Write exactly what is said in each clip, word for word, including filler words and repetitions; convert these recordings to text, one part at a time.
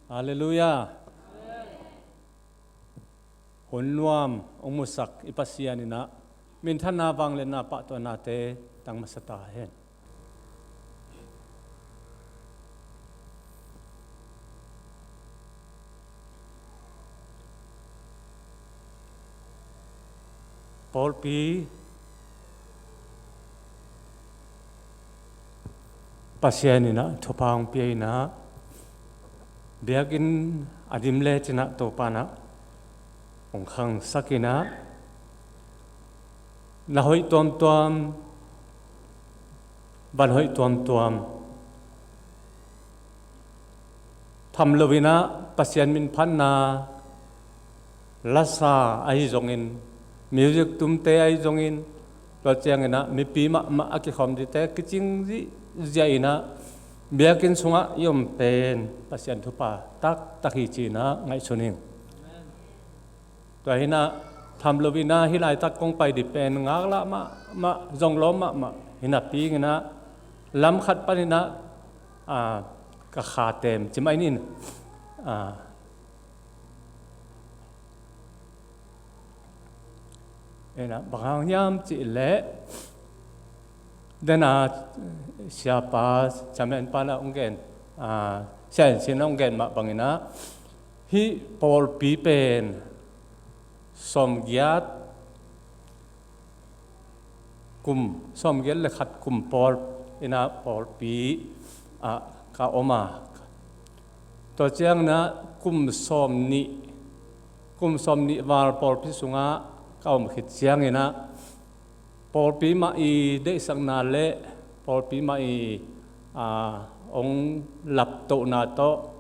Halleluiah. Hun nuam hong musak i Pasian in ah minthanna, vangliatna, pahtawinate tang masa ta hen. Pawlpi Pasian in ah thupha hong pia in ah, biakinn a dim lecin ah Topa in ah hong khangsak in ah, na hoih tuamtuam, van hoih tuamtuam, tham loin ah Pasian minphatna lasa ahi zongin, music tumte ahi zongin, tua ciangin ah mipi mahmah a kikhawm dingte kicing zihziah in ah, biakinn sungah i om pen Pasian thupha taktak hi ci-in ah ngaihsun ing. Tua hi in ah, tham loin ah hih laitak kong pai ding pen ngaklah mahmah, zong lawm mahmah hi napi in ah, lam khat panin ah, ah, ka kha tem ci mai ning. Ah, in ah, bang hang hiam cih leh, den a, siapa, chairman pa in ah hong gen, ah, Sia En Sin in ah hong gen mah bangin ah, hih pawlpi pen sawmgiat, kum sawmgiat le khat kum pawl in ah pawlpi ah ka om a, tua ciangin ah kum sawmnih, kum sawmnih val pawlpi sungah ka om khit ciangin ah, pawlpi mah i deihsakna le pawlpi mah i, aa, hong laptohna tawh,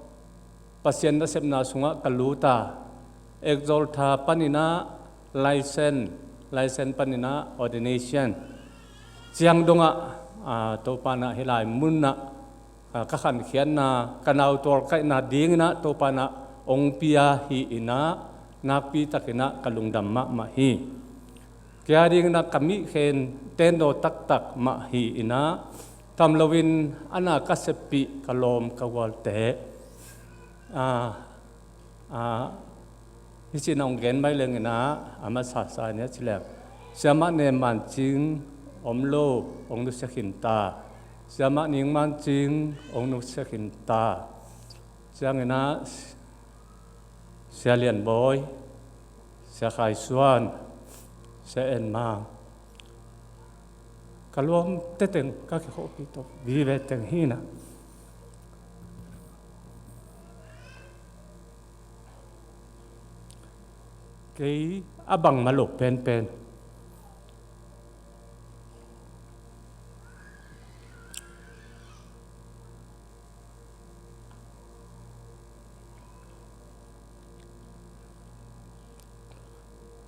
Pasian nasepna sungah ka lut a, Exalta panin ah license, license panin ah ordination, ciang dongah, aa, Topa in ah hih lai mun ah, aa, ka khankhiatna, ka nautual kaihna dingin ah Topa in ah hong pia hi in ah, nakpi takin ah ka lungdam mahmah hi. Kei a dingin ah ka mihkhen tendaw taktak mah hi in ah, tham loin a na ka seppih ka lawm ka gualte, aa, aa, hi ci-in ah hong gen mai leng in ah, a masa sa in ah ci leng, Siamah Nem Man Cing om lo, hong nusia khin ta. Siamah Ning Man Cing hong nusia khin ta. Ciangin ah Sia Lian Bawi, Sia Khai Suan, Sia En Mang, ka lawmte teng ka kikhawhpih tawh vive teng hi in ah, kei a bangmah lo penpen,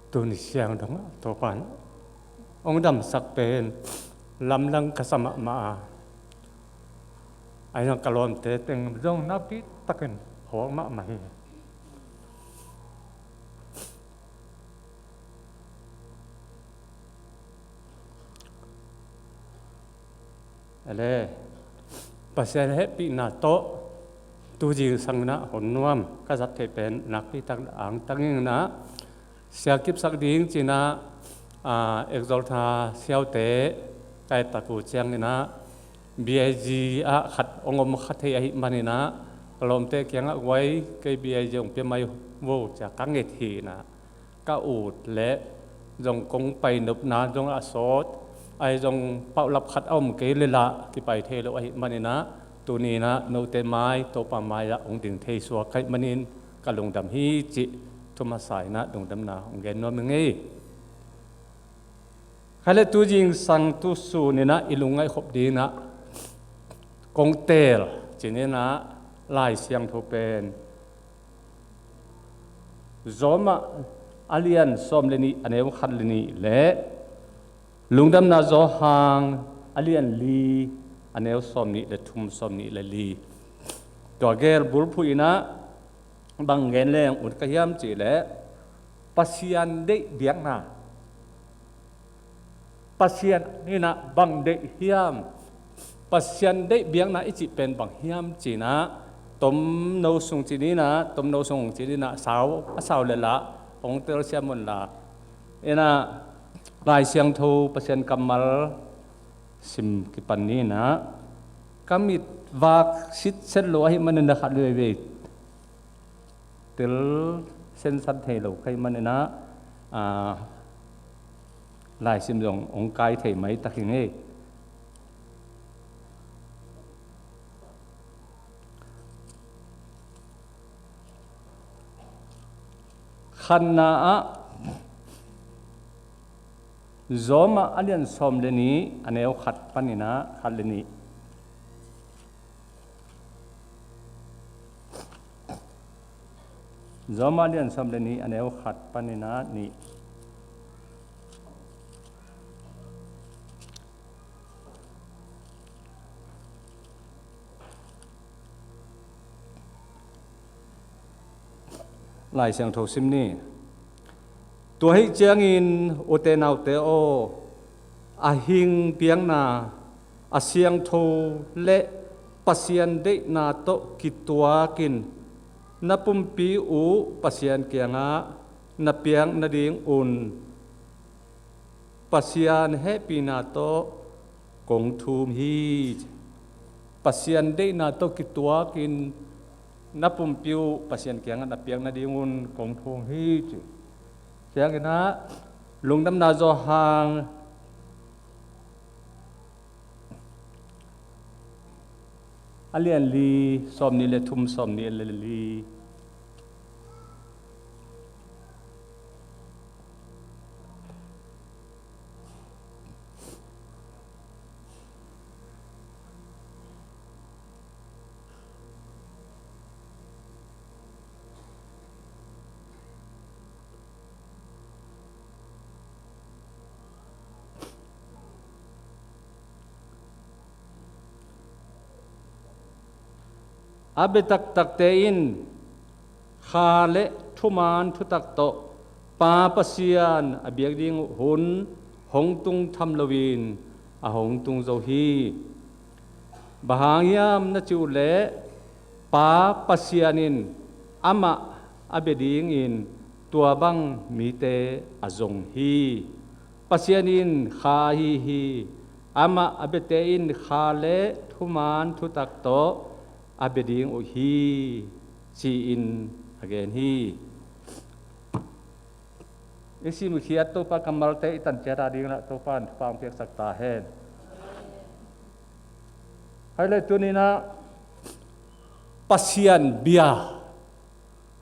tuni siang dongah Topa in hong damsak pen lamdang ka sa mahmah a, ahi zong ka lawmte teng zong nakpi takin hawk mahmah hi. Ale, Pasian hehpihna tawh tu zingsang in ah hun nuam ka zat theih pen nakpi tak angtang ing in ah, sia kipsak ding ci-in ah, aa, Exalta siaute ka et tak uh ciangin ah, B I G ah khat hong om kha thei ahih manin ah, ka lawmte kiangah, guai, kei B I G hong pia mai vo, ci-a ka nget hi in ah, ka ut leh zong kong pai nopna zong a sawt, ahi zong paulap khat a om kei leh lah kipai thei lo ahih manin ah, tuni in ah note mai, Topa mai-ah hong ding thei suak ka hih manin ka lungdam hi cih thu masa in ah lungdamna hong gen nuam ing ei. Kha leh tu zingsang tu sun in ah i lungngaih khop ding in ah kong teel cih in ah Lai Siangtho pen Rom ah a lian sawm le nih, a neu khat le nih le Lungdamna Johan a lian li, a neu sawm nih le thum, sawm nih le li. Tua gel bulphuh in ah bang gen leng ut ka hiam cih leh, Pasian deih biakna, Pasian in ah bang deih hiam, Pasian deih biakna i cih pen bang hiam ci-in ah, Tomno sung ci ni in ah, tomno sung ci ni in ah, sau, a sau le lah hong telsiam un la. In ah, Lai Siangtho Pasian kammal sim kipan ni in ah, ka mit vak sitset lo ahih manin ah khat veivei tel sensan thei lo ka hih manin ah, ah, laisim zong hong kai thei maitak hi ing ei. Khatna ah, Rom ah a lian sawm le nih, a neu khat panin ah khat le nih. Rom ah a lian sawm le nih, a neu khat panin ah nih. Lai Siangtho sim ni. Tua ahih ciangin, ute naute aw, a hing biakna, a siangtho le Pasian deihna tawh kituakin na pumpi uh Pasian kiangah na piak nadingun Pasian hehpihna tawh kong thum hi. Pasian deihna tawh kituakin na pumpi uh Pasian kiangah na piak nadingun kong thum hi, ci. Ciangin ah, Lungdamna Johan a lian li, sawm nih le thum, sawm nih le li. A bia taktakte in kha le thuman thutak tawh Pa Pasian a biak ding uh hun hong tung tham loin a hong tung zo hi. Bang hang hiam na cih uh leh, Pa Pasian in amah a bia dingin tua bang mite a zong hi. Pasian in kha ahi hi. Amah a biate in kha le thuman thutak tawh a bia ding uh hi, ci-in a gen hi. I simkhiat Topa kammalte i tan ciat a dingin ah Topa in thupha hong piaksak ta hen. Hai le tuni-in ah Pasian bia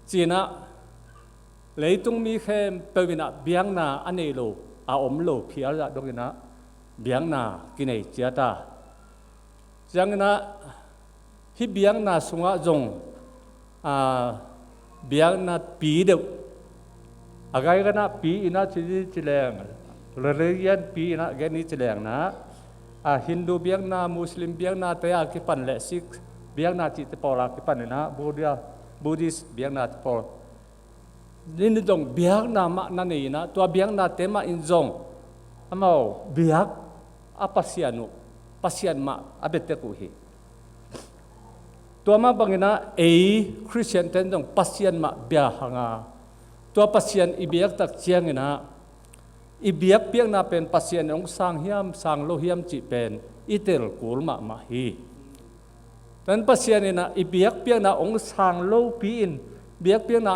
ci-in ah leitung mi khempeuh in ah biakna a nei lo, a om lo phial zah dongin ah biakna kinei ciat a. Ciangin ah hih biakna sungah zong, a, biakna pi deuh, a gaiganah pi in ah ci, ci leng, religion pi in ah gen ni ci leng nah, a, Hindu biakna, Muslim biaknate a kipan le Sikh biakna cihte pawl a kipan in ah, Buddha, Buddhist biaknate pawl in zong biakna mah na nei in ah, tua biaknate mah in zong amau biak a pasian uh, Pasian mah a bia tek uh hi. Tua mah bangin ah ei Khristiante in zong Pasian mah bia hang a, tua Pasian i biak tak ciangin ah i biakpiakna pen Pasian in hong sang hiam, sang lo hiam cih pen i tel kul mahmah hi. Tua in Pasian in ah i biakpiakna hong sang lopi-in, biakpiakna,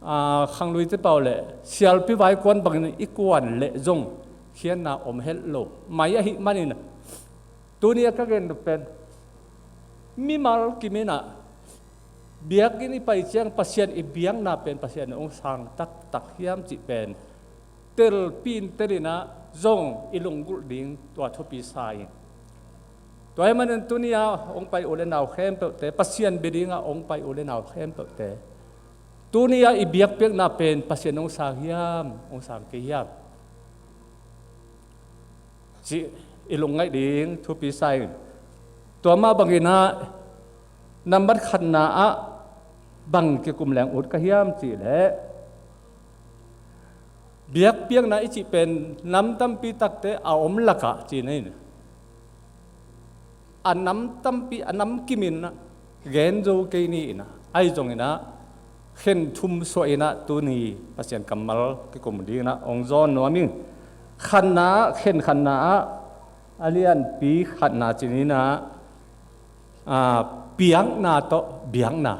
a, khangluite pau le sialpi vaikuan bangin i kuan leh zong khiatna om het lo mai ahih manin, tuni a ka gen pen mimal kim in ah biakinn i pai ciang Pasian i biakna pen Pasian in hong sang taktak hiam cih pen telpi in tel in ah zong i lunggulh ding tua thupi sa ing. Tua ahih manin tuni a hong pai u le nau khempeuhte, Pasian bia ding a hong pai u le nau khempeuhte, tuni a i biakpiakna pen Pasian hong sang hiam, hong sang kei hiam cih i lungngaih ding thupi sa ing. Tua mah bangin ah nambat khatna ah bang kikum leng ut ka hiam cih leh, biakpiakna i cih pen nam tampi takte a om lakah ci-in ah, a nam tampi, a nam kim in ah, gen zo kei ni in ah, ahi zongin ah khen thum suah in ah tuni Pasian kammal kikum dingin ah hong zawn nuam ing. Khatna ah, khen khatna ah, a lianpi khatna ci ni in ah, aa, piakna tawh biakna.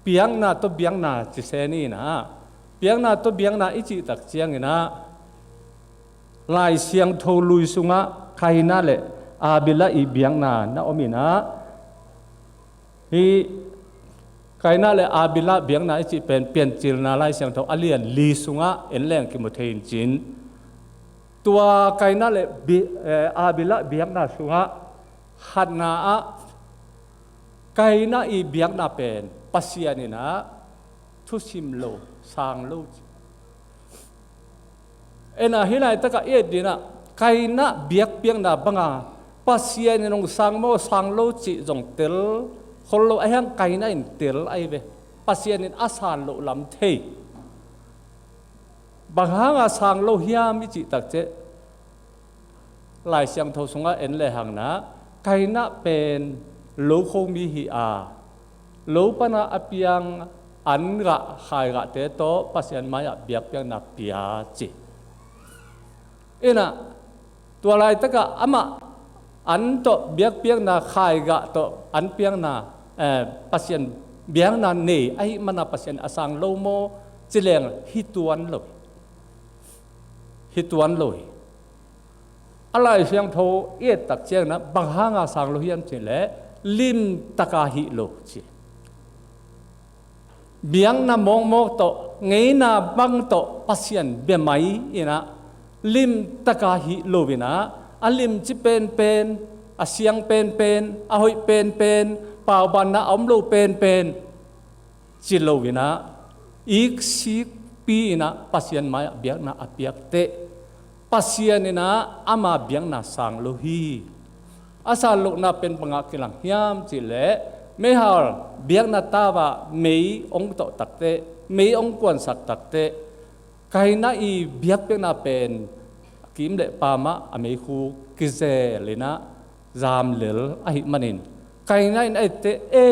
Piakna tawh biakna ci se ni in ah, piakna tawh biakna i cih tak ciangin ah, Lai Siangtho lui sungah Kaina le Abila i biakna na om in ah, hih Kaina le Abila biakna i cih pen Piancilna Lai Siangtho a lian li sungah en leng kimu thei in cin. Tua Kaina le bi-, eh, Abila biakna sungah khatna ah Kaina i biakna pen Pasian in ah thusim lo, sang lo ci. En ah hih laitakah i et ding ah, Kaina biakpiakna banga Pasian in hong sang maw, sang lo cih zong tel khol lo, ahi hang Kaina in tel ahi ve. Pasian in a san loh lam thei. Bang hanga sang lo hiam i cih tak ciang, Lai Siangtho sungah en lehang in ah, Kaina pen lo kho mi hi a, lo pana a piang an gah, khai gahte tawh Pasian mai-ah biakpiakna pia ci. In ah, tua laitakah amah an tawh biakpiakna, khai gah tawh an piakna, eh, Pasian biakna nei ahih mana Pasian a sang lo maw ci leng hi tuan lo. Hi tuan lo hi. A Lai Siangtho i et tak ciangin ah bang hanga sang lo hiam cih leh limtaka hih lo ci. Biakna mawkmawk tawh, ngeina bang tawh Pasian bia mai in ah limtaka hih lo in ah, a limci penpen, a siang penpen, a hoih penpen, paubanna a om lo penpen ci lo in ah, iksik pi in ah Pasian mai-ah biakna a piak teh, Pasian in ah ama biakna sang lo hi. A sang lohna pen bangah kilang hiam cih leh, meihal biakna tau ah mei hong tawh tak teh, mei hong kuansak tak teh, Kaina i biakpiakna pen kim le pam ah a meikhu kizel in ah zamlel ahih manin, Kaina in a et teh, e,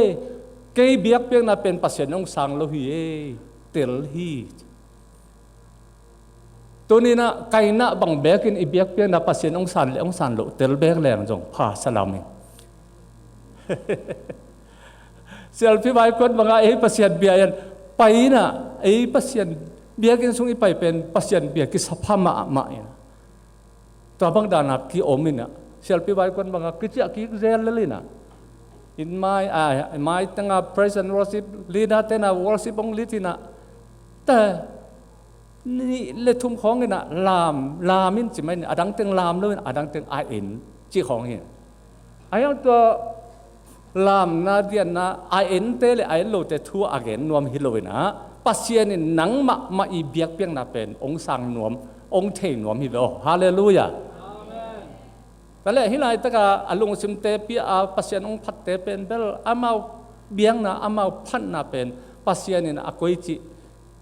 kei biakpiakna pen Pasian hong sang lo hi e, tel hi. Tuni in ah Kaina bang bekin i biakpiakna Pasian hong san le hong san loh tel bek leng zong pha salam in. Sialpi vaikuan banga ei Pasian bia in pai in ah, ei Pasian biakinn sung i pai pen Pasian bia kisa pha mahmah in ah, tua bang dana ki-om in ah, sialpi vaikuan banga kiciah kik zel lel in ah, in mai, a, in mai tengah praise and worship leader tena worship hong lead in ah, ta nih le thum khawng in ah lam, lam in ci mai in, a dang teng lam lo in, a dang teng a en ci khawng hi. A hiang tua lamna dianna a ente le a en lote thu a gen nuam hi lo in ah, Pasian in nang mahmah i biakpiakna pen hong sang nuam, hong thei nuam hi ve aw. Halleluiah. Amen. Tua leh hih laitaka a lungsimte pia a Pasian hong phatte pen bel amau biakna, amau phatna pen Pasian in a koici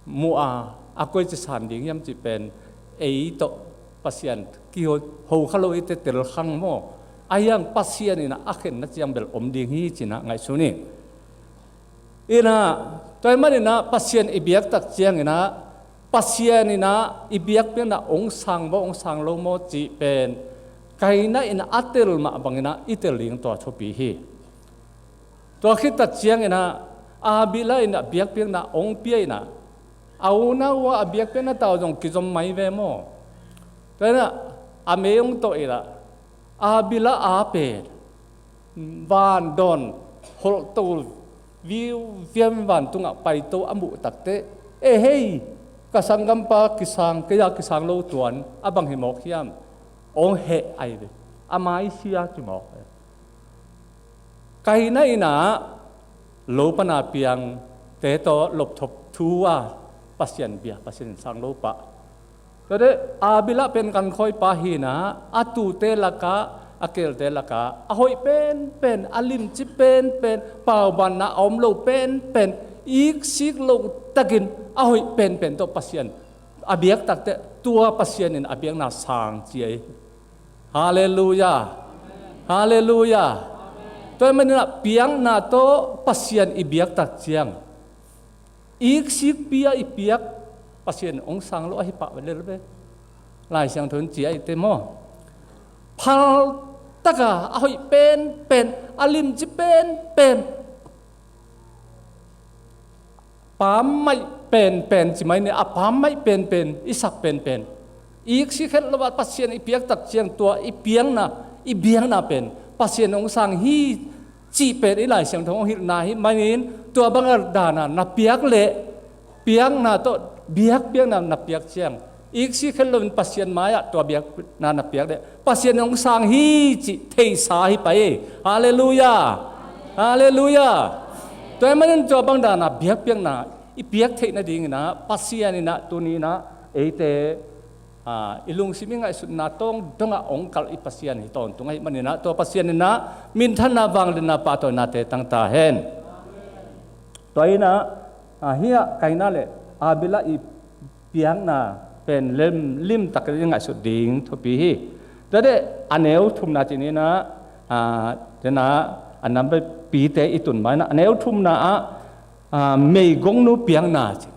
muh a, a koici san ding hiam cih pen ei tawh Pasian kiho, ho kha lo i te tel khang maw? A hiang Pasian in a khenna ciang bel om ding hi ci-in ah ngaihsun hi. In ah, tua ahih manin ah Pasian i biak tak ciangin ah, Pasian in ah i biakpiakna hong sang maw, hong sang lo maw cih pen Kaina in a tel mah bangin ah i tel ding tua thupi hi. Tua khit tak ciangin ah Abila in a biakpiakna hong pia in ah, a unau a biakpiakna tau zong kizom mai ve maw? Tua in ah a mei hong tawh in ah, Abila a pen van dawn holhto viu viam, vantungah paito a muh tak teh, e hei, ka sanggampa kisang, kei a kisang lo tuan, a bang hi mawk hiam? Hong heh ahi ve. A maisia ci mawk. Kaina in ah lo pana piangte tawh lopthop thu a Pasian bia, Pasian in sang lo pah. Tua teh Abila pen kankhawipa hi in ah, a tuute lakah, a keelte lakah a hoih penpen, a limci penpen, paubanna a om lo penpen, iksik lo takin a hoih penpen tawh Pasian a biak tak teh, tua Pasian in a biakna sang ci ahi. Halleluiah. Halleluiah. Tua ahih manin ah piakna tawh Pasian i biak tak ciang, iksik pi-a i piak Pasian hong sang lo ahi pah lel ve. Lai Siangtho in ci ahih teh maw, phal taka a hoih penpen, a limci penpen, pammaih penpen ci mai ni, a pammaih penpen i sak penpen, iksik het lo a Pasian i piak tak ciang tua i piakna, i biakna pen Pasian hong sang hi cih pen i Lai Siangtho hong hilhna ahih manin, tua bang a dana na piak leh, piakna tawh biak piakna na piak ciang, iksik het loin Pasian mai-ah tua biakna na piak leh Pasian hong sang hi cih theihsa hi pah hi. Halleluiah. Halleluiah. Tua ahih manin tua bang dana biak piakna i piak theih nadingin ah Pasian in ah tuni-in ah eite, a, i lungsim i ngaihsutna tawng dongah hong kalh i Pasian hi tawntung ahih manin ah, tua Pasian in ah minthanna, vangliatna, pahtawinate tang ta hen. Tua in ah, a, hiah Kaina le Abel i piakna pen lim, limtak i ngaihsut ding thupi hi. Tua deh a neu thumna ci ni-in ah, a, dena a nampi pite i tun ma-in ah a neu thumna ah, a, meigongnu piakna ci.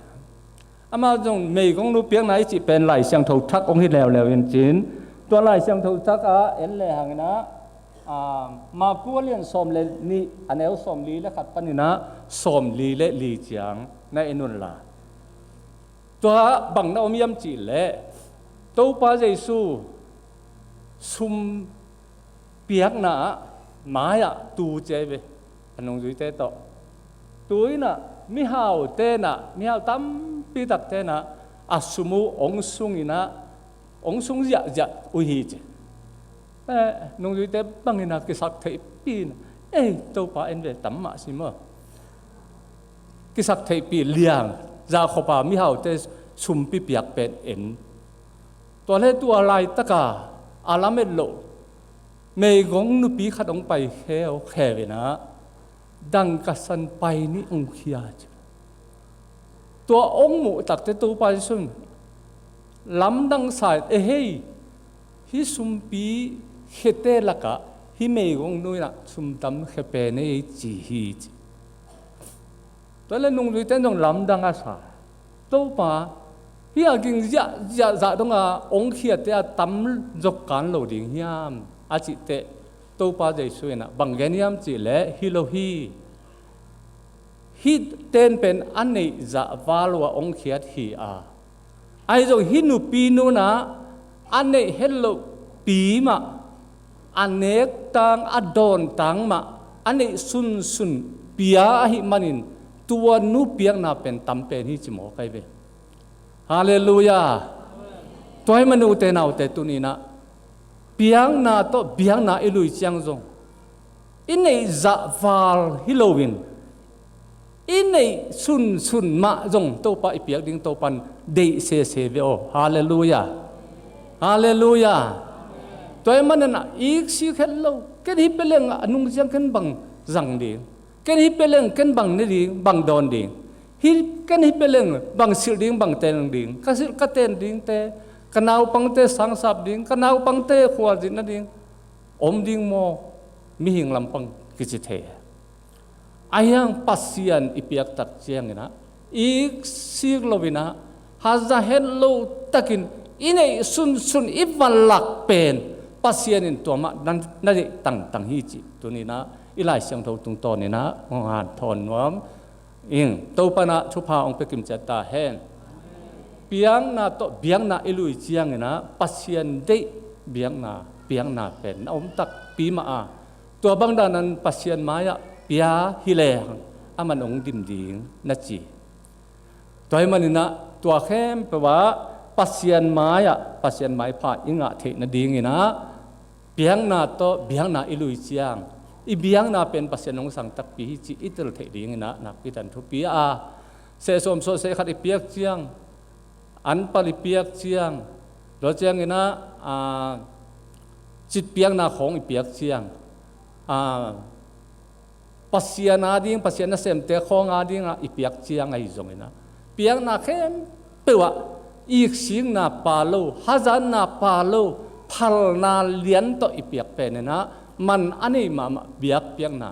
Amah zong meigongnu piakna i cih pen Lai Siangtho Thak hong hi leuleu in cin, tua Lai Siangtho Thak ah en lehang in ah, a, Marku a lian sawm le nih, a neu sawmli le khat panin ah sawmli le li ciang na en unla, tua bang na om hiam cih leh, Topa Jesu sum piakna ah mai-ah tu ci hi ve, a nungzuite tawh. Tu in ah mihaute in ah, mihau tampi takte in ah a sum uh hong sung in ah, hong sung ziahziah uh hi ci. Eh, nungzuite bangin ah kisaktheihpih in, ei, Topa en ve, tam mah si maw. Kisaktheihpih liang, zahkhop a mihaute sumpi piak pen en. Tua le tua laitaka a lamet loh meigong nupi khat hong pai kheukheu in ah, dangkasan pai nih hong khia ci. Tua hong muh takteh Topa Jesu in lamdang sa in, "Ehei, hih sumpi khiate lakah hih meigongnu in ah sum tam khia pen ei," ci hi ci. Tua le nungzuite in zong lamdang a sa, "Topa, hih a ging ziahziah zah donga hong khiate a tam zok kan lo ding hiam?" a cihteh, Topa Jesu in ah bang gen hiam cih leh, "Hi lo hi. Hih ten pen a neih zah val uh a hong khiat hi a, ahi zong hih nupinu in ah a neih het lohpi mah, a nektang, a dawntang mah, a neih sunsun pia ahih manin, tua nu piakna pen tam pen hi," ci mawk ahi ve. Halleluiah. Tua ahih manin ute naute, tuni-in ah piakna tawh biakna i lui ciang zong, i neih zah val hi loin, i neih sunsun mah zong Topa i piak ding Topa in deih sese ve aw. Halleluiah. Halleluiah. Tua ahih manin ah iksik het lo. Ken hih pia leng a nung ciang ken bang zang ding? Ken hih pia leng ken bang ne ding, bang dawn ding? Hih, ken hih pia leng bang silh ding, bang ten ding? Ka silh ka ten dingte, ka naupangte sangsap ding, ka naupangte khualzin nading om ding maw? Mihing lampang kici thei. Ahi hang Pasian i piak tak ciangin ah, iksik loin ah, haza het lo takin i neih sunsun i van lak pen Pasian in tua mah na, na deih tangtang hi cih tuni-in ah i Lai Siangtho tungtawnin ah hong hanthawn nuam ing. Topa in ah thupha hong pia kimciat ta hen. Piakna tawh biakna i lui ciangin ah Pasian deih biakna, piakna pen na om takpi mah a, tua bang danin Pasian mai-ah pia hi lehang aman hong dim ding na ci. Tua ahih manin ah tua khempeuh ah Pasian mai-ah, Pasian maipha i ngah theih nadingin ah, piakna tawh biakna i lui ciang, i biakna pen Pasian hong sang takpi hi cih i tel theih dingin ah nakpi takin thupi a, sehsawm sawhseh khat i piak ciang, anpal i piak ciang, tua ciangin ah, a, citpiakna khawng i piak ciang, a, Pasian ading, Pasian nasemte khawng adingah i piak ciang ahi zongin ah, piakna khempeuh ah iksikna pha lo, hazatna pha lo, phalna lian tawh i piak penin ah, man a nei mahmah biakpiakna,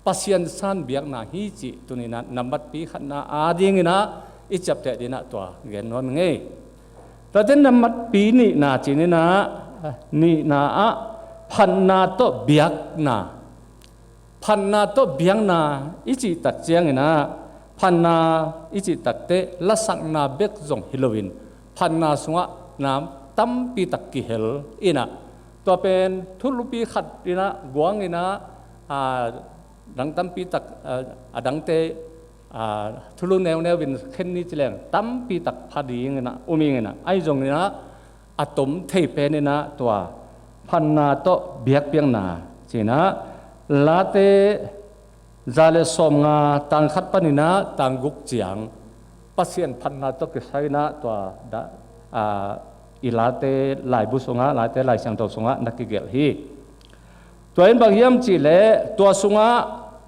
Pasian san biakna hi cih tuni-in ah nambat pi khatna adingin ah i ciapteh dingin ah tua gen nuam ing ei. Tuate nambat pi nihna ci-in ah, nihna ah phatna tawh biakna. Phatna tawh biakna i cih tak ciangin ah, phatna i cih takteh lasakna bek zong hi loin, phatna sungah nam tampi tak kihel in ah, tua pen thulupi khat in ah guang in ah, a, dang tampi tak, a, a dangte, a, thulu neuneu in khen ni ci leng tampi tak pha dingin ah um ing in ah, ahi zongin ah a tom thei pen in ah tua phatna tawh biakpiakna ci-in ah, Late za le sawmnga tang khat panin ah tang guk ciang Pasian phatna tawh kisai in ah tua da, a, i Late laibu sungah, Late Lai Siangtho sungah na kigelh hi. Tua in bang hiam cih leh tua sungah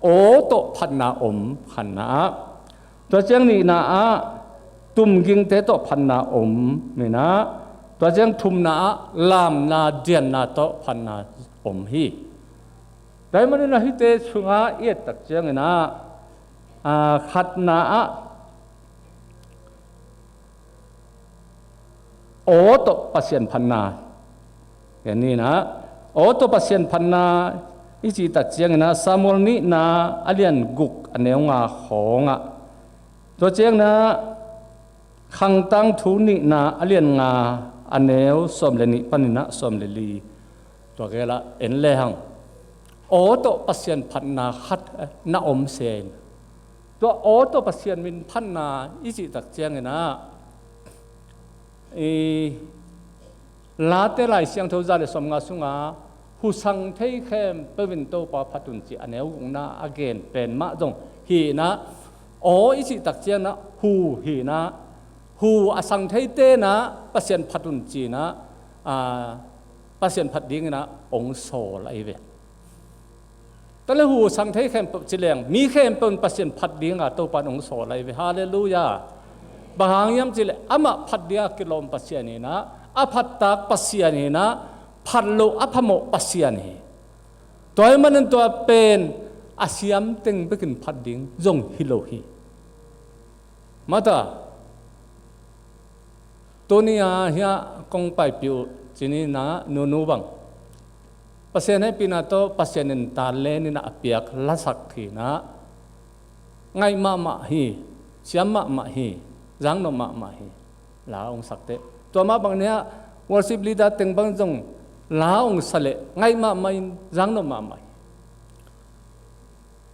aw tawh phatna om, khatna ah. Tua ciang nihna ah tumgingte tawh phatna om in ah, tua ciang thumna ah lamna dianna tawh phatna om hi. Tua ahih manin ah hihte sungah i et tak ciangin ah, a, khatna ah aw tawh Pasian phatna. Ken ni in ah, aw tawh Pasian phatna i cih tak ciangin ah Samuel nihna a lian guk a neu nga khawng ah. Tua ciangin ah Khang Tangthu nihna a lian nga a neu sawm le nih panin ah sawm le li. Tua gel ah en lehang aw tawh Pasian phatna khat, eh, na om se in. Tua aw tawh Pasian min phatna i cih tak ciangin ah, i Late Lai Siangtho za le sawmnga sungah hu sang thei khempeuh in Topa phat un ci a neu gukna a gen pen mah zong hi in ah, aw i cih tak ciangin ah hu hi in ah, hu a sang theite in ah Pasian phat un ci in ah, a, Pasian phat dingin ah ong sawl ahi ve. Tua leh hu sang thei khempeuh ci leng mi khempeuh in Pasian phat dingin ah Topa in ong sawl ahi ve. Halleluiah. Bang hang hiam cih leh amah phat dingin a kilawm Pasian hi in ah, a phattak Pasian hi in ah, phat loh a phamawh Pasian hi. Tua ahih manin tua pen a siam teng bekin phat ding zong hi lo hi. Mata, tuni-a hiah kong paipih uh ci-in ah nunu bang Pasian hehpihna tawh Pasian in talent in ah a piak lasak hi in ah, ngaih mahmah hi, siam mahmah hi, zang nop mahmah hi. La ong sak teh, tua mah bang in ah worship leader teng bang zong la ong sa leh ngaih mahmah in zang nop mahmah hi.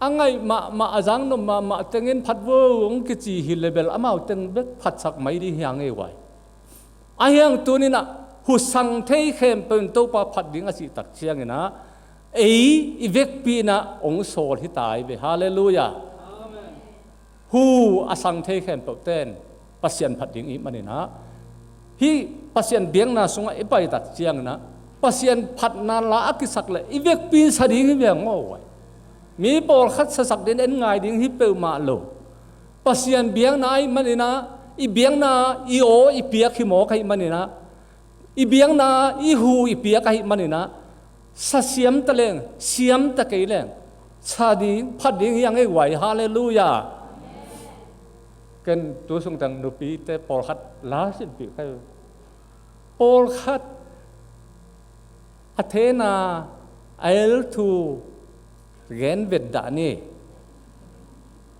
A ngaih mahmah, a zang nop mahmah teng in phat vo ong kici hi leh bel amau teng bek phatsak mai ding hi hang ei vai. Ahi hang tuni-in ah hu sang thei khempeuh in Topa phat ding a cih tak ciangin ah, ei i vekpi in ah ong sawl hi ta ahi ve. Halleluiah. Amen. Hu a sang thei khempeuhte in Pasian phat ding i hih manin ah, hih Pasian biakna sungah i pai tak ciangin ah Pasian phatna la a kisak leh i vekpi in sa ding hi ve, aw vai. Mi pawlkhat sasak ding, en ngai ding hi peuhmah lo. Pasian biakna ahih manin ah, i biakna, i aw i piak hi mawk ahih manin ah, i biakna, i hu i piak ahih manin ah, sa siam ta leng, siam ta kei leng, sa ding, phat ding hi hang ei vai. Halleluiah. Ken tu sung teng nupite pawlkhat la sinpih ka hi. Pawlkhat a thena a el thu gen vet dah ni.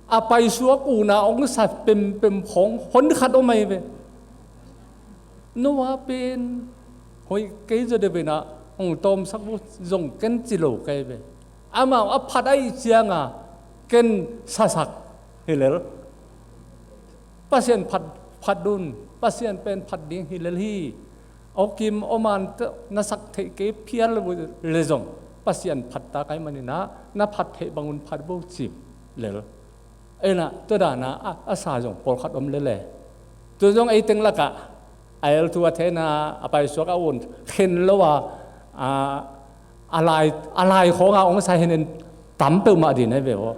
A paisuak una ong sa pempem khawng hon khat om ahi ve. Noah pen hoih kei zaw deuh in ah ong tawmsak uh zong ken ci lo ka hi ve. Amau a phat ahih ciangin ken sasak hi lel. Pasian phat, phat un, Pasian pen phat ding hi lel hi. Aw Kim, aw Man, na sak theih kei phial le zong Pasian phat ta ka hih manin ah, na phat theih bangun phat bo ci lel. Ei na, tua dan a, a, a sa zong pawlkhat om lel e. Tua zong ei teng lakah a el thu a thena, a paisuak a un khen lo a, a, a lai, a lai khawng a ong sa henen tam peuhmah ding ahi ve aw.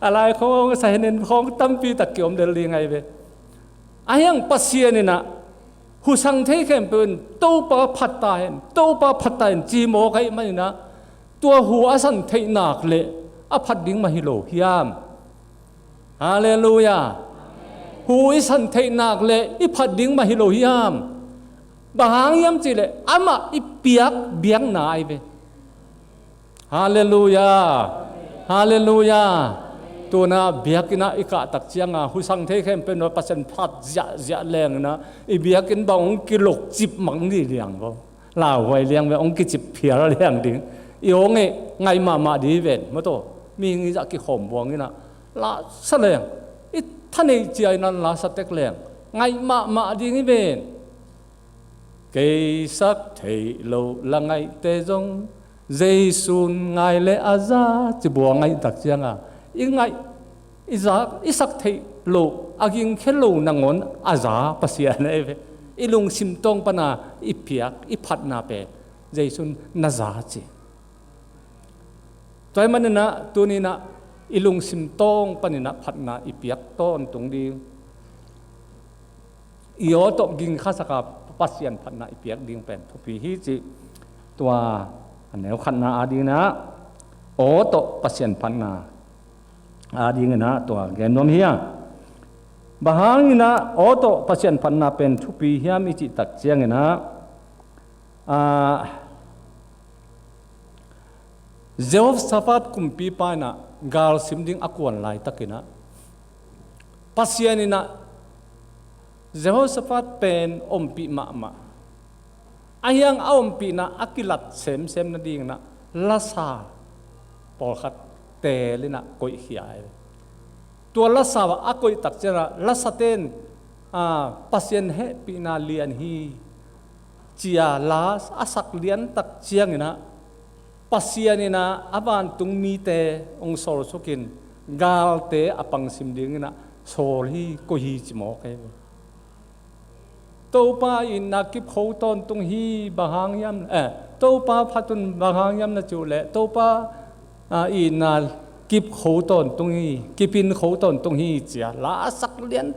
A lai khawng a ong sa henen khawng tampi tak kiom lel ding ahi ve. Ahi hang Pasian in ah Husang thei khempeuh in Topa phat ta hen, Topa phat ta hen ci mawk ahih manin ah, tua hu a san theih nak leh a phat ding mah hi lo hiam? Halleluiah. Hu i san theih nak leh i phat ding mah hi lo hiam? Bang hang hiam cih leh amah i piak biakna ahi ve. Halleluiah. Halleluiah. Tuna biakinn ah i kah tak ciangin husang thei khempeuh in Pasian phat ziahziah leng in ah, i biakinn bang hong kilokcip mang ni liang vo. Lauhuai liang ve, hong kicip phial liang ding. I hong e, ngaih mahmah ding hi ven. Maw taw, mihing i zah kikhawm buang in ah, la sa leng, i tha neih cia in ah la sa tek leng, ngaih mahmah ding hi ven. Kei sak theih loh la ngaihte zong Jesu'n ngai leh a za, ci buang ngaih tak ciangin i ngaih, i za, i sak theih loh, a gingkhia lo nangawn a za Pasian ahi ve. I lungsim tawng panin i piak, i phatna pen Jesu'n na za ci. Tua ahih manin ah tuni in ah i lungsim tawng panin ah phatna i piak tawntung ding. I aw tawh gingkhasak a Pasian phatna i piak ding pen thupi hi cih tua a neu khatna adingin ah, aw tawh Pasian phatna adingin ah tua gen nuam hi a. Bang hangin ah aw tawh Pasian phatna pen thupi hiam i cih tak ciangin ah, ah, Jehoshaphat kumpipa in ah gal sim ding a kuan laitakin ah, Pasian in ah Jehoshaphat pen ompih mahmah. Ahi hang a ompihna a kilat semsem nadingin ah lasa pawlkhat teel in ah koihkhia hi. Tua lasa a koih tak ciangin ah, lasate'n, ah, Pasian hehpihna lian hi ci-a la a sak lian tak ciangin ah, Pasian in ah a vantung mite hong sawlsukin galte a pangsim dingin ah sawl hi, koih hi ci mawk hi. Topa itna kip kho tawntung hi, bang hang hiam, eh, Topa phat un bang hang hiam na cih uh leh, Topa, ah, itna kip kho tawntung hi, kipin kho tawntung hi ci-a la a sak lian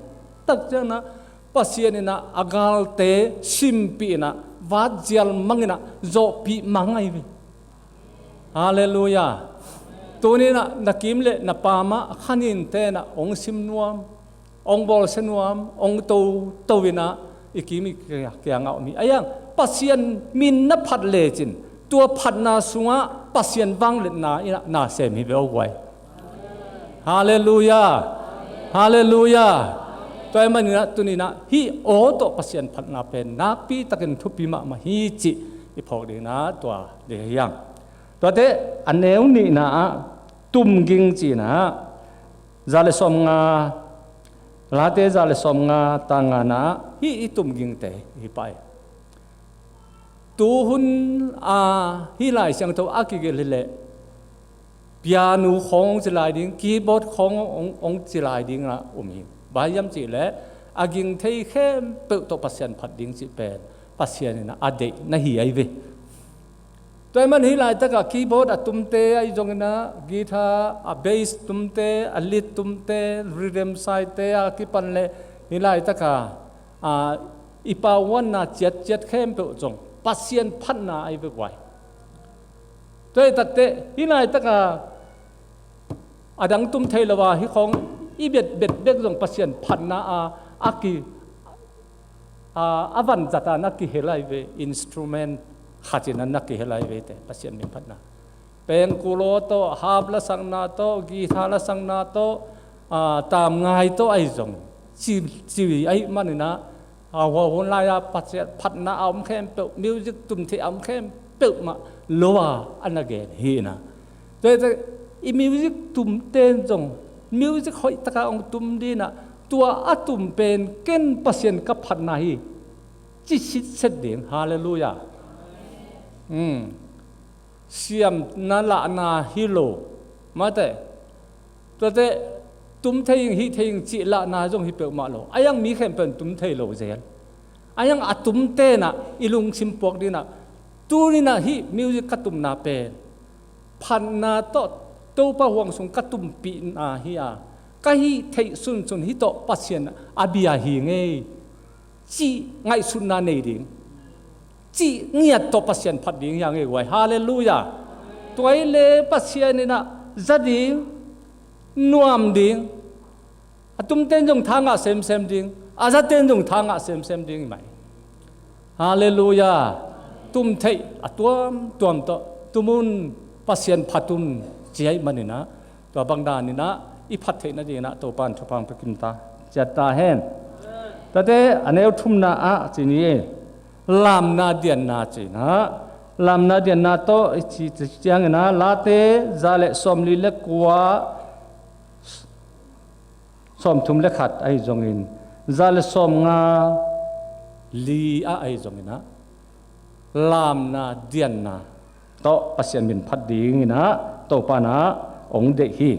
tak ciangin ah, Pasian in ah a galte simpih in ah, vatzial mang in ah zawhpih mang ahi ve. Halleluiah. Tuni in ah na kiim leh na paam ah kha ninte in ah hong sim nuam, hong bawlsia nuam, hong toto in ah i kiim i kiang ah om hi. Ahi hang Pasian min na phat lecin, tua phatna sungah Pasian vangliatna in ah na sem hi ve aw guai. Halleluiah. Halleluiah. Tua ahih manin ah tuni in ah hih aw tawh Pasian phatna pen nakpi takin thupi mahmah hi cih i phawk dingin ah tua ding hi hang. Tuate a neu nihna ah tumging cihna ah, za le sawmnga, Late za le sawmnga, tang ngana ah hih i tumgingte hi pah hi. Tuhun a hih Lai Siangtho a kigelh hi leh piano khawng hong ci lai ding, keyboard khawng hong, hong ci lai ding a um hi. Bang hiam cih leh a ging thei khempeuh tawh Pasian phat ding cih pen Pasian in a deih na hi ahi ve. Tua ahih man hih laitak a keyboard a tumte ahi zongin ah, guitar, a bass tumte, a lead tumte, rhythm saite a kipan leh hih laitak a, a, i pauhuanna ciatciat khempeuh zong Pasian phatna ahi ve guai. Tua hi takteh hih laitak a, a dang tum thei lo a, hih khawng i bet bet bek zong Pasian phatna a, a ki, a, a vanzat a na kihel ahi ve, instrument khat in a na kihel ahi ve te, Pasian min phatna. Pengkul aw tawh, harp lasakna tawh, guitar lasakna tawh, a, tamngai tawh ahi zong ci, ci ahih manin ah, a, hua hun lai-a Pasian phatna a om khempeuh, music tum theih a om khempeuh mah lo a, a na gen hi in ah. Tua hi teh i music tumte in zong music hoih taka hong tum ding in ah, tua a tum pen ken Pasian ka phatna hi ci sitset ding. Halleluiah. Hmm. Siamna lahna hi lo. Mate. Tuate tum thei ing, hih thei ing cih lahna zong hi peuhmah lo. Ahi hang mi khempeuh in tum thei lo zel. Ahi hang a tumte in ah i lungsim puak ding in ah, tuni in ah hih music ka tumna pen phatna tawh Topa huang sung ka tumpihna hi a, ka hih theih sunsun hih tawh Pasian a bia hi ngei. cih ngaihsutna nei ding, cih ngiat tawh Pasian phat ding hi hang ei guai. Halleluiah. Tua hi leh Pasian in ah za ding, nuam ding, a tumte in zong tha ngah semsem ding, a zate in zong tha ngah semsem ding hi mai. Halleluiah. Tum theih a tuamtuam tawh tum un, Pasian phat un, ci ahih manin ah, tua bang danin ah i phat theih nadingin ah Topa in thupha hong pia kim ta, ciat ta hen. Tate a neu thumna ah ci ni, lamna dianna ci-in ah, lamna dianna tawh i ci ciangin ah, Late za le sawmli le kua, sawmthum le khat ahi zongin, za le sawmnga li ah ahi zongin ah, lamna dianna tawh Pasian min phat dingin ah Topa in ah hong deih hi.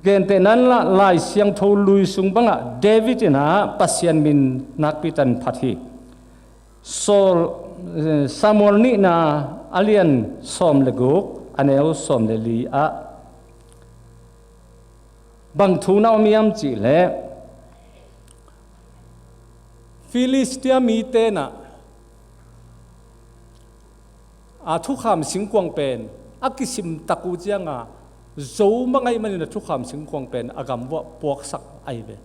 Gentehna in ah Lai Siangtho Lui sung bangah David in ah Pasian min nakpi takin phat hi. Saul, eh, Samuel nihna a lian sawm le guk, a neu sawm le li ah, bang thu na om hiam cih leh, Filistia mite in ah a thukham singkuang pen a kisim tak uh ciangin, zo mah ahih manin a thukham singkuang pen a gam uah puaksak ahi ve.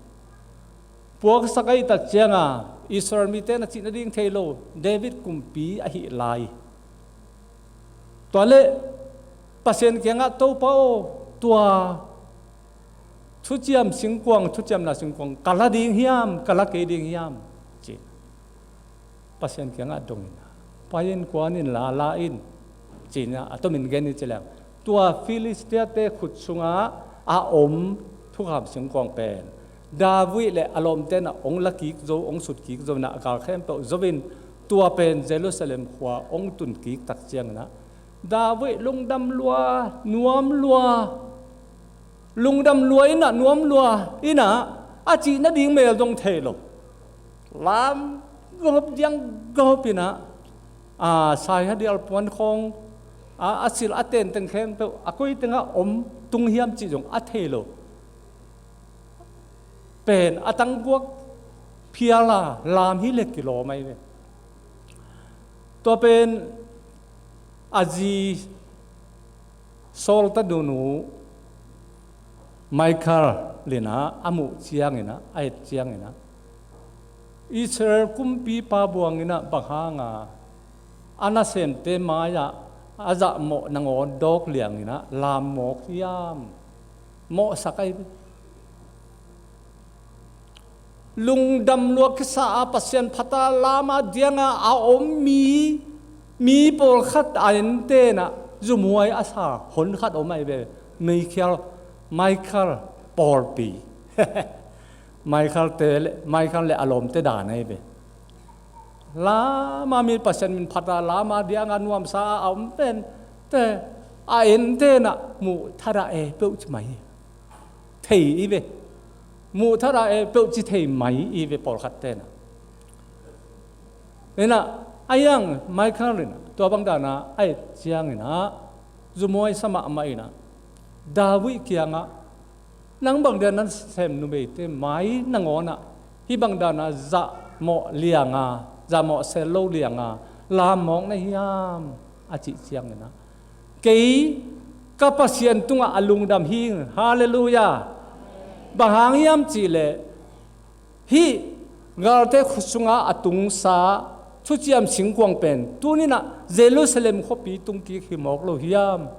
Puaksak ahih tak ciangin Israel mite in a cih nading thei lo, David kumpi ahih lai. Tua leh Pasian kiangah, Topa aw, tua thuciam singkuang, thuciamna singkuang ka la ding hiam, ka la kei ding hiam, ci. Pasian kiangah dong in ah, pai in kuan in la, la in, ci-in ah a tomin gen hi ci leng, tua Filistiate khut sungah a om thukham singkuang pen David le a lawmte in ah hong la kik zo, hong sut kik zo in ah, a gal khempeuh zo in, tua pen Jerusalem khua hong tun kik tak ciangin ah, David lungdam lua, nuam lua, lungdam lua in ah, nuam lua in ah, a cih nading mel zong thei lo. Lam gawp, diang gawp in ah, a, saihadial puan khawng, a, a sil a tenteng khempeuh a koi tengah om tung hiam cih zong a thei lo. Pen a tangguak phial a lam hi leh kilawm ahi ve. Tua pen a zi Saul tanu Michal in ah a muh ciangin ah, a et ciangin ah, Israel kumpipa buang in ah, bang hanga a nasemte mai-ah a zahmawh nangawn dawk liangin ah lam mawk hiam? Mawhsak ahi ve. Lungdam lua kisa a, Pasian phat a, lam a diang a a om mi, mi pawlkhat a ente in ah zumhuai a sa hon khat om ahi ve. Michal, Michal pawlpi. Michal te le, Michal le a lawmte dan ahi ve. Lam a mi, Pasian min phat a lam a diang a nuamsa a a om pen te, a ente in ah muh thadah e peuh ci mai hi. Thei hi ve. Muh thadah e peuh ci thei mai hi ve, pawlkhatte in ah. In ah, a hiang Michal in ah tua bang dan a a et ciangin ah, zumhuai sa mahmah in ah, David kiangah, nang bang dia nasem numeite mai nangawn ah hih bang dan a zahmawh liang a, zahmawh sel lo liang a lam mawk na hiam, a cih ciangin ah, kei ka Pasian tungah a lungdam hing. Halleluiah. Bang hang hiam cih leh, hih galte khut sunga a tungsa thuciam singkuang pen tuni in ah Jerusalem khuapi tung kik hi mawk lo hiam?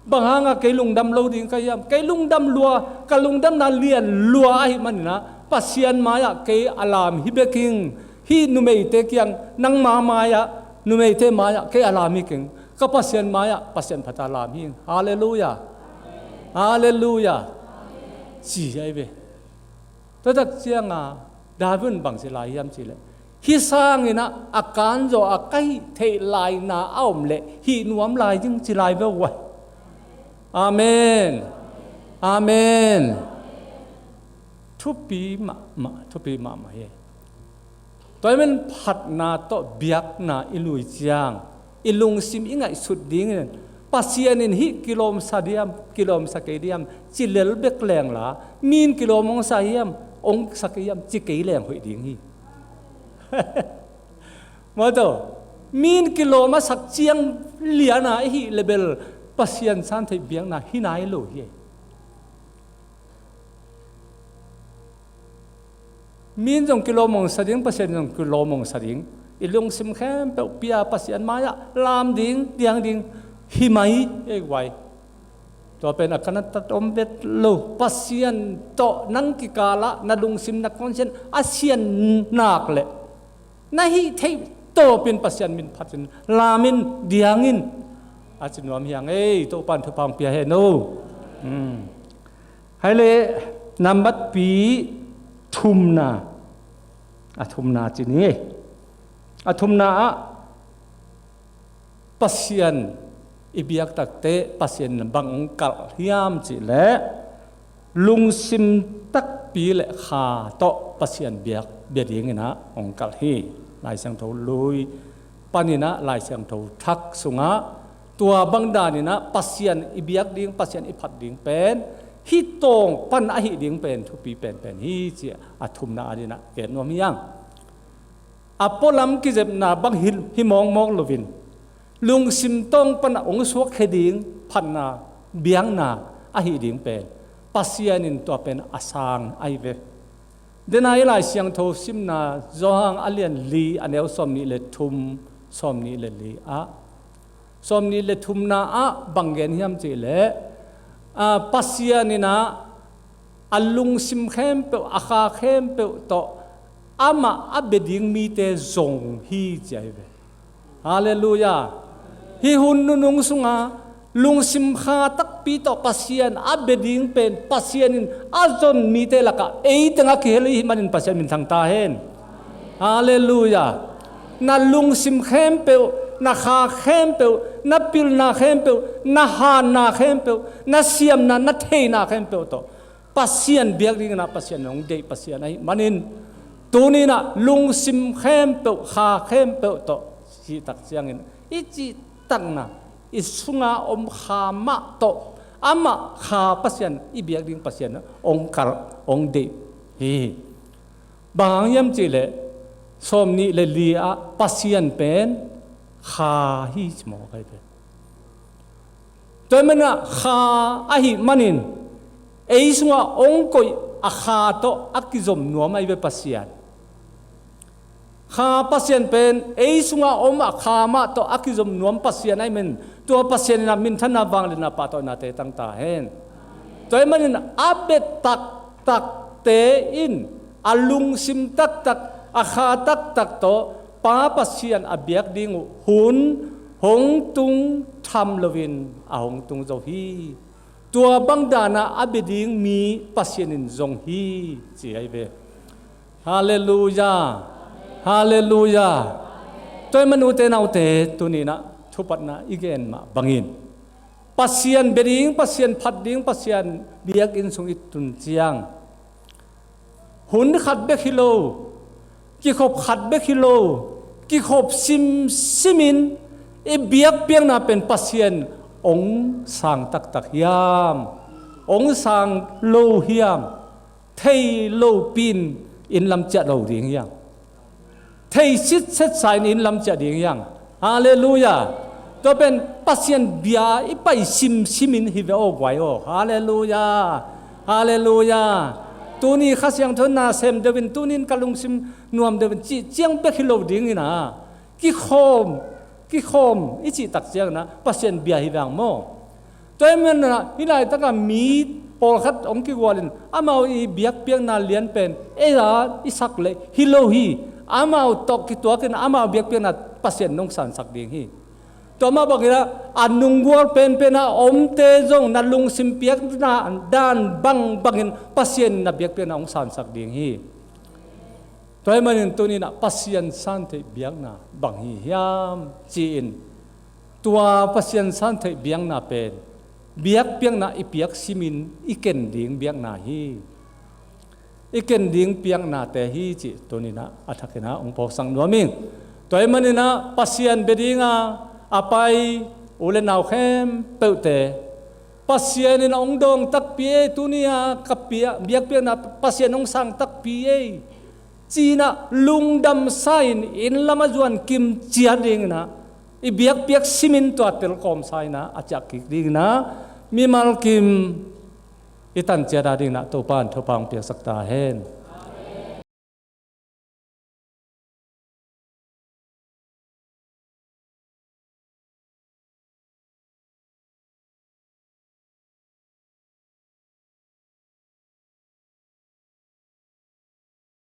Bang hanga kei lungdam lo ding ka hiam? Kei lungdam lua, ka lungdamna lian lua ahih manin ah, Pasian mai-ah kei a lam hi bek ing. Hih numeite kiang, nangma mai-ah, numeite mai-ah kei a lam hi keng. Ka Pasian mai-ah Pasian phat a lam hi ing. Halleluiah. Halleluiah. Ci ahi ve. Tua tak cianga David in bang ci lai hiam cih leh, hih sangin ah a kanzaw a ka hih theih laina a om leh hih nuam lai ding, ci lai ve uh a. Amen. Amen. Thupi mahmah, thupi mahmah hi. Tua ahih manin phatna tawh biakna i lui ciang, i lungsim i ngaihsut dingin, Pasian in hih kilawmsa diam, kilawmsa kei diam, ci lel bek leng la, mi in kilawm hong sa hiam, ong sa kei hiam ci kei leng hoih ding hi. Maw taw, mi in kilawm a sak ciang liana i hih le bel Pasian san theih biakna hi nai lo hi. Mi in zong kilawm ong sa ding, Pasian in zong kilawm ong sa ding. I lungsim khempeuh pia Pasian mai-ah lam ding, diang ding hi mai ei guai. Tua pen a ka na tat om vet lo. Pasian tawh nang kikal ah na lungsim, na conscience a sian nak leh na hih theih tawpin Pasian min phatin, lamin, diangin a ci nuam hi hang ei. Topa'n thupha ong pia hen aw. Hmm. Hai le, nambat pi thumna, a thumna ci ni ei. A thumna ah Pasian i biak takteh Pasian in bang ong kalh hiam cih leh, lungsim takpi le kha tawh Pasian biak, bia dingin ah ong kalh hi. Lai Siangtho Lui panin ah, Lai Siangtho Thak sungah tua bang danin ah Pasian i biak ding, Pasian i phat ding pen hih tawng pan ahih ding pen thupi penpen hi ci-a a thumna adingin ah gen nuam hi hang. A pualam kizepna bang hi, hi mawkmawk loin, lungsim tawng pan a ong suakkhia ding phatna, biakna ahih ding pen Pasian in tua pen a sang ahi ve. Dena i Lai Siangtho simna Johan a lian li, a neu sawmnih le thum, sawmnih le li ah, sawmnih le thumna ah bang gen hiam cih leh, a, Pasian in ah a lungsim khempeuh, a kha khempeuh tawh amah a bia ding mite zong hi ci ahi ve. Halleluiah. Hih hun nunung sunga lungsim kha takpi tawh Pasian a bia ding pen Pasian in a zon mite lakah ei tengah kihel i hih manin Pasian minthang ta hen. Halleluiah. Na lungsim khempeuh, na kha khempeuh, na pilna khempeuh, na hanna khempeuh, na siamna, na theihna khempeuh tawh Pasian biak dingin ah Pasian in hong deih Pasian ahih manin, tuni-in ah lungsim khempeuh, kha khempeuh tawh cihtak ciangin, i cihtakna, i sunga om kha mah tawh, amah kha Pasian, i biak ding Pasian hong kalh, hong deih hi. Bang hang hiam cih leh, sawmnih le li ah Pasian pen kha hi ci mawk ahi ve. Tua ahih manin ah kha ahih manin, ei sungah hong koih a kha tawh a kizom nuam ahi ve Pasian. Kha Pasian pen ei sungah om a kha mah tawh a kizom nuam Pasian ahih manin, tua Pasian in ah minthanna, vangliatna, pahtawihnate tang ta hen. Tua ahih manin a bia taktakte in a lungsim taktak, a kha taktak tawh Pa Pasian a biak ding uh hun hong tung tham loin a hong tung zo hi. Tua bang danah a bia ding mi Pasian in zong hi ci ahi ve. Halleluiah. Halleluiah. Tua ahih manin ute naute, tuni-in ah thupatna i gen mah bangin, Pasian bia ding, Pasian phat ding, Pasian biakinn sung i tun ciang, hun khat bek hi lo, kikhop khat bek hi lo, kikhop simsimin i biakpiakna pen Pasian hong sang taktak hiam, hong sang lo hiam, thei lopi-in inn lam ciah lo ding hiam? Thei sitset sa-in inn lam ciah ding hiam? Halleluiah. Tua pen Pasian bia i pai simsimin hi ve aw guai aw. Halleluiah. Halleluiah. Tuni Kha Siangtho na sem deuhin, tuni-in ka lungsim nuam deuhin cih ciang bek hi lo dingin ah, kikhawm, kikhawm i cihtak ciangin ah Pasian bia hi ve hang maw? Tua ahih manin ah hih laitakah mi pawlkhat hong kigualin amau i biakpiakna lian pen ei-a i sak leh hi lo hi. Amau tawh kituakin amau biakpiakna Pasian in hong sansak ding hi. Tua mah bangin ah a nunggual penpen a omte zong na lungsim piakna dan bangbangin Pasian in na biakpiakna hong sansak ding hi. Tua ahih manin tuni-in ah Pasian santheih biakna bang hi hiam ci-in, tua Pasian santheih biakna pen biakpiakna i piak simin i ken ding biakna hi. I ken ding piaknate hi cih tuni-in ah a thakin ah hong phawksak nuam ing. Tua ahih manin ah Pasian bia dinga a pai u le nau khempeuhte, Pasian in a hong dawng takpi ei, tuni-a ka pia, biakpiakna Pasian hong sang takpi ei, ci-in ah lungdam sa-in inn lamah zuan kim ciat dingin ah, i biakpiak simin tua telkawm sa-in ah a ciah kik dingin ah, mimal kim i tan ciat a dingin ah Topa in thupha hong piaksak ta hen.